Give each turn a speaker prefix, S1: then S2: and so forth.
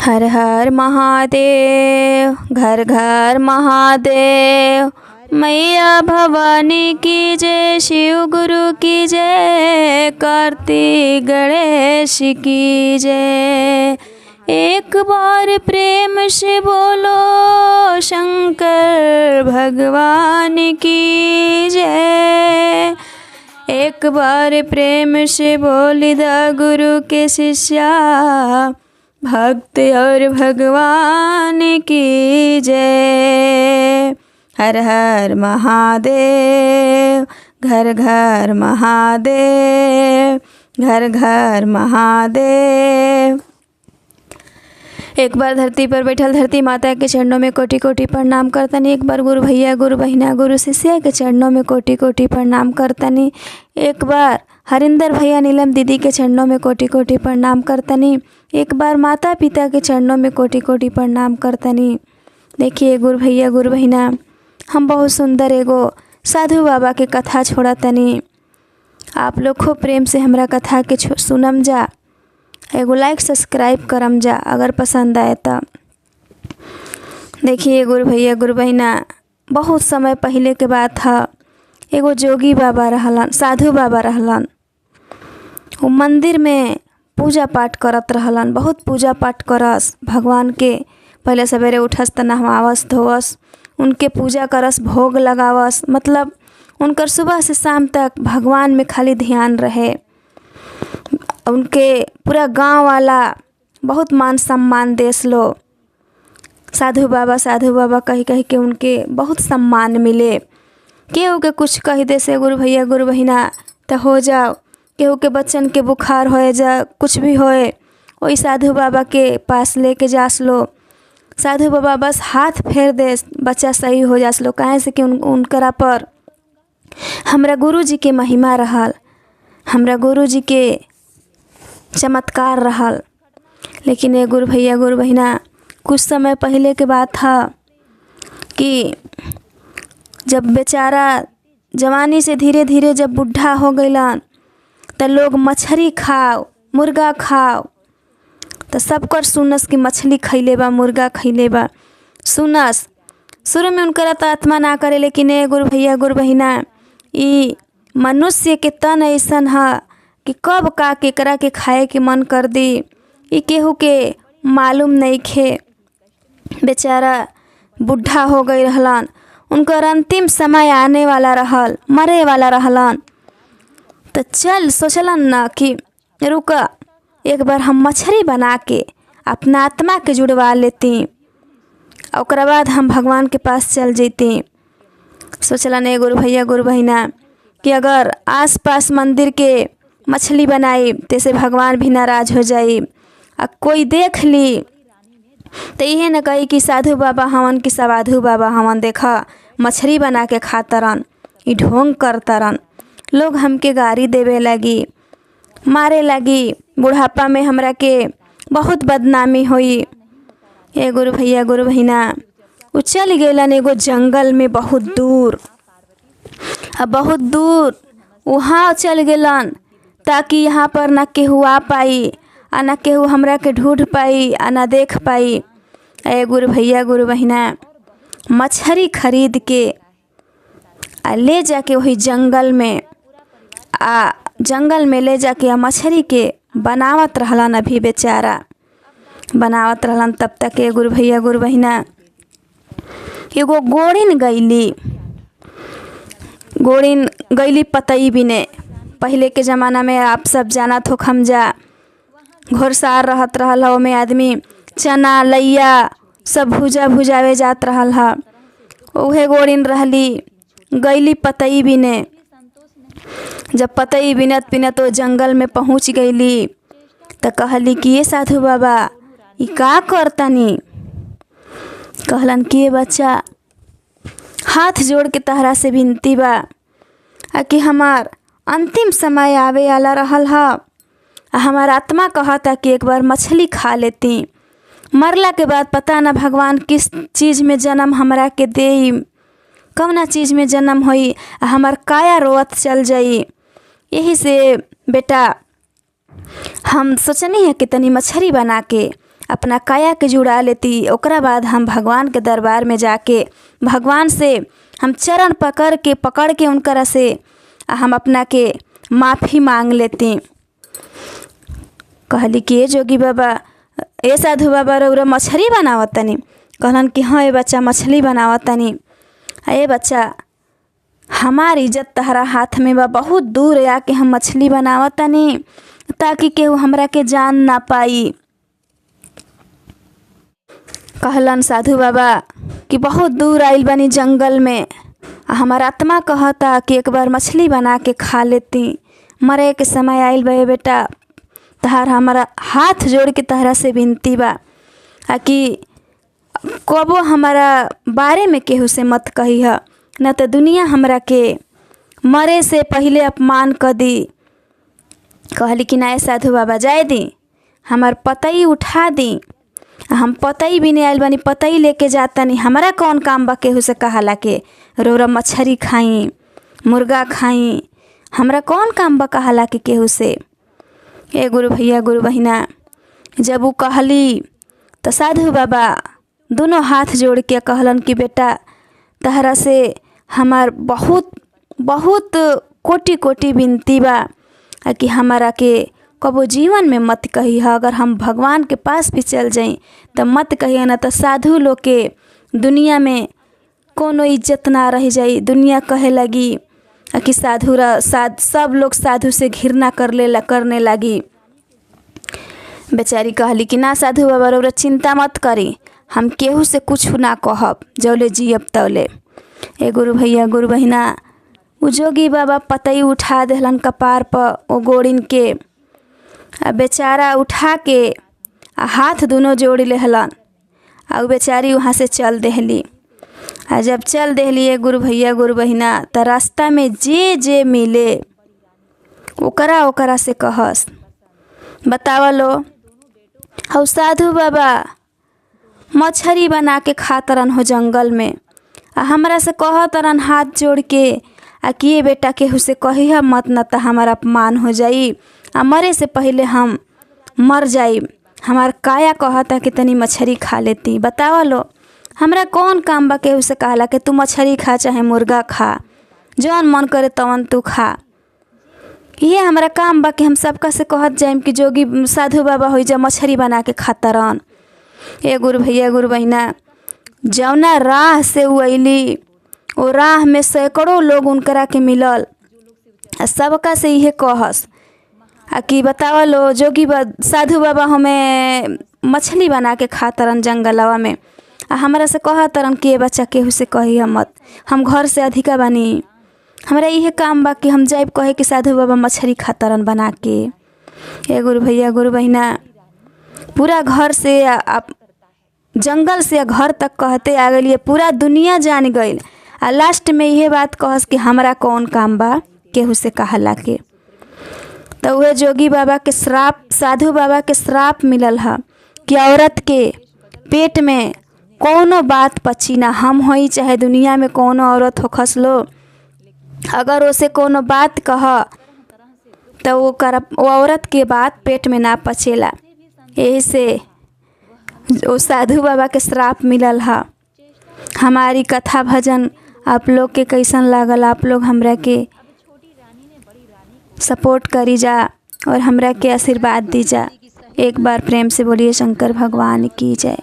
S1: हर हर महादेव, घर घर महादेव। मैया भवानी की जय, शिव गुरु की जय, कार्तिक गणेश की जय। एक बार प्रेम से बोलो शंकर भगवान की जय। एक बार प्रेम से बोली दा गुरु के शिष्या, भक्त और भगवान की जय। हर हर महादेव, घर घर महादेव, घर घर महादेव। एक बार धरती पर बैठल धरती माता के चरणों में कोटि कोटि प्रणाम करतनी। एक बार गुरु भैया, गुरु बहिना, गुरु शिष्या के चरणों में कोटि कोटि प्रणाम करतनी। एक बार हरिंदर भैया, नीलम दीदी के चरणों में कोटि कोटि प्रणाम करतनी। एक बार माता पिता के चरणों में कोटि कोटि प्रणाम करतनी। देखिए गुरु भैया, गुरु बहिना, हम बहुत सुंदर एगो साधु बाबा के कथा छोड़तनी। आप लोग खूब प्रेम से हमरा कथा के सुनम जा, एगो लाइक सब्सक्राइब करम जा अगर पसंद आए तो। देखिए गुरु भैया, गुरु बहिना, बहुत समय पहले के बात है। एगो जोगी बाबा रहलन, साधु बाबा रहलन। वो मंदिर में पूजा पाठ करत रहलन, बहुत पूजा पाठ करस भगवान के। पहले सवेरे उठस त नहवावस धोवस, उनके पूजा करस, भोग लगावस। मतलब उनकर सुबह से शाम तक भगवान में खाली ध्यान रहे। उनके पूरा गांव वाला बहुत मान सम्मान देस लो। साधु बाबा साधु बाबा कही कही के उनके बहुत सम्मान मिले। केहू के कुछ कह दे से गुरु भैया, गुरु बहिना तो हो जाओ। केहू के बच्चन के बुखार होए जा कुछ भी होए, वही साधु बाबा के पास लेके जास लो। साधु बाबा बस हाथ फेर दे, बच्चा सही हो जास लो। काहे से कि उनकरा पर हमरा गुरु जी के महिमा रहल, हमरा गुरु जी के चमत्कार रहल। लेकिन ये गुरु भैया, गुरु बहिना, कुछ समय पहले के बात है कि जब बेचारा जवानी से धीरे धीरे जब बुढ़ा हो गइलन तो लोग मछली खाओ, मुर्गा खाओ, तो सबकर सुनस कि मछली खैले बा, मुर्गा खैले बा। सुनस शुरू में उनकरा तो आत्मा ना करे, लेकिन ए गुरु भैया, गुरु बहिना, ई मनुष्य के तन ऐसन है कि कब का केकरा के खाए के मन कर दी, ई केहू के मालूम नहीं खे। बेचारा बुढ़ा हो गई रहलन, उनकर अंतिम समय आने वाला रहल, मरे वाला रहलन। तो चल सोचलन ना कि रुक, एक बार हम मछली बना के अपना आत्मा के जुड़वा लेती, ओकरा बाद हम भगवान के पास चल जैती। सोचलन ए गुरु भैया, गुरु बहिना, कि अगर आसपास मंदिर के मछली बनाई तैसे भगवान भी नाराज हो जाई, आ कोई देख ली तो इहे न कही कि साधु बाबा हवन कि सवाधु बाबा हवन, देखा मछली बना के खातरन, ई ढोंग करतरन, लोग हमके गारी देवे लगी, मारे लगी, बुढ़ापा में हमरा के बहुत बदनामी होई। ए गुरु भैया, गुरु बहिना, उ चल गेलन एगो जंगल में बहुत दूर, आ बहुत दूर वहाँ चल गेलन ताकि यहाँ पर ना केहू आ पाई, आ ना केहू हमरा के ढूंढ पाई, आ ना देख पाई। ए गुरु भैया, गुरु बहिना, मछली खरीद के आ ले जाके वही जंगल में, आ जंगल में ले जाके आ मछली के बनावत रहलन। अभी बेचारा बनावत रहलन। तब तक ए गुरु भैया, गुरु बहिना, एगो गोड़िन गईली, गोड़िन गईली पतई बिने। पहले के ज़माना में आप सब जानत हो खमजा घोड़सार रहत रहल ह, ओमे आदमी चना लैया सब भुजा भुजावे जात रहल ह। उहे गोड़िन रहली, गईली पतई बिने। जब पतई बिनत बिनत वो जंगल में पहुँच गईली तो कहली कि ये साधु बाबा, ई का करतनी? कहलन कि ये बच्चा, हाथ जोड़ के तहरा से विनती बा आ कि हमार अंतिम समय आवे वाला रहल ह, आ हमार आत्मा कहता कि एक बार मछली खा लेती, मरला के बाद पता ना भगवान किस चीज़ में जन्म हमरा के देई, कौना चीज़ में जन्म होई, आ हमार काया रोवत चल जाई। यही से बेटा हम सोचनी है कि तनी मछली बना के अपना काया के जुड़ा लेती, ओकरा बाद हम भगवान के दरबार में जाके भगवान से हम चरण पकड़ के उनकरा से हम अपना के माफ़ी मांग लेती। कहली कि ए जोगी बाबा, ए साधु बाबा, रउरा मछरी बनावतनी? कहलन कि हाँ ए बच्चा, मछली बनावतनी। ए बच्चा, हमार इज्जत तहरा हाथ में बा, बहुत दूर आके हम मछली बनावतनी ताकि केहू हमरा के जान ना पाई। कहलन साधु बाबा कि बहुत दूर आइल बानी जंगल में, हमार आत्मा कहता कि एक बार मछली बना के खा लेती, मरे के समय आइल बा। ए बेटा, तहार हमारा हाथ जोड़ के तहरा से विनती बा आ कि कबो हमारा बारे में केहू से मत कही ह, न तो दुनिया हमरा के मरे से पहले अपमान कर दी। कहली कि ना साधु बाबा, जाए दी, हमार पतई उठा दी, हम पतई भी नहीं आइल बानी, पतई लेके जातनी, हमारा कौन काम बा केहू से कहाला के, रौरा मछरी खाई मुर्गा खाई, हमरा कौन काम बा कहाला के केहू से। ए गुरु भैया गुरु बहिना, जब वो कहली तो साधु बाबा दोनों हाथ जोड़ के कहलन कि बेटा, तहरा से हमार बहुत बहुत कोटि कोटि विनती बा कि हमारा के कबो जीवन में मत कही है, अगर हम भगवान के पास भी चल जाई तो मत कहिए, ना तो साधु लोग के दुनिया में कोनो इज्जत ना रह जाई। दुनिया कहे लगी कि साधु सब लोग साधु से घृणा करने लगी। बेचारी कहली कि ना साधु बाबा, रउरा चिंता मत करी, हम केहू से कुछ ना कहब जौले जियब तौले। ए गुरु भैया गुरु बहिना, उ जोगी बाबा पतई उठा देहलन कपार पर ओ गोड़िन के, आ बेचारा उठा के आ हाथ दोनों जोड़ लेहलन आ उ बेचारी वहाँ से चल देहली। आ जब चल देहली ए गुरु भैया गुरु बहिना, त रास्ता में जे जे मिले ओकरा ओकरा से कहस, बतावलो हौ साधु बाबा मछरी बना के खातरन हो जंगल में, आ हमरा से कहतरन हाथ जोड़ के आ कि ये बेटा केहू से कही मत, न त हमारा अपमान हो जाई, आ मरे से पहले हम मर जाई, हमार काया कहता कि तनी मछरी खा लेती। बतावलो हमरा कौन काम बा केहू से कहला कि तू मछरी खा चाहे मुर्गा खा, जौन मन करे तवन तू खा, ये हमारा काम बा कि हम सबका से कहत जाइम कि जोगी साधु बाबा हो जा मछरी बना के खातरन। ए गुरु भैया गुरु बहिना, जौना राह से उ अइली ओ राह में सैकड़ों लोग उनकरा के मिलल, आ सबका से इहे कहस आ कि बतावलो जोगी साधु बाबा हमें मछली बना के खातरन जंगलवा में, आ हमरा से कहतरन कि ए बच्चा केहू से कही मत, हम घर से अधिका बानी, हमरा इहे काम बा कि हम जाइब कहे कि साधु बाबा मछरी खातरन बना के। ए गुरु भैया गुरु बहिना, पूरा घर से आप जंगल से घर तक कहते आ गई, पूरा दुनिया जान गई, आ लास्ट में इहे बात कहस कि हमरा कौन काम बा केहू से कहला के। तो वह जोगी बाबा के श्राप, साधु बाबा के श्राप मिलल है कि औरत के पेट में कोनो बात पची ना, हम होई चाहे दुनिया में कोनो औरत हो खसलो, अगर उसे कोनो बात कह तो वो औरत के बात पेट में ना पचेला। यही से वो साधु बाबा के श्राप मिलल है। हमारी कथा भजन आप लोग के कैसन लागल, आप लोग हमरा के सपोर्ट करी जा और हमरा के आशीर्वाद दी जा। एक बार प्रेम से बोलिए शंकर भगवान की जय।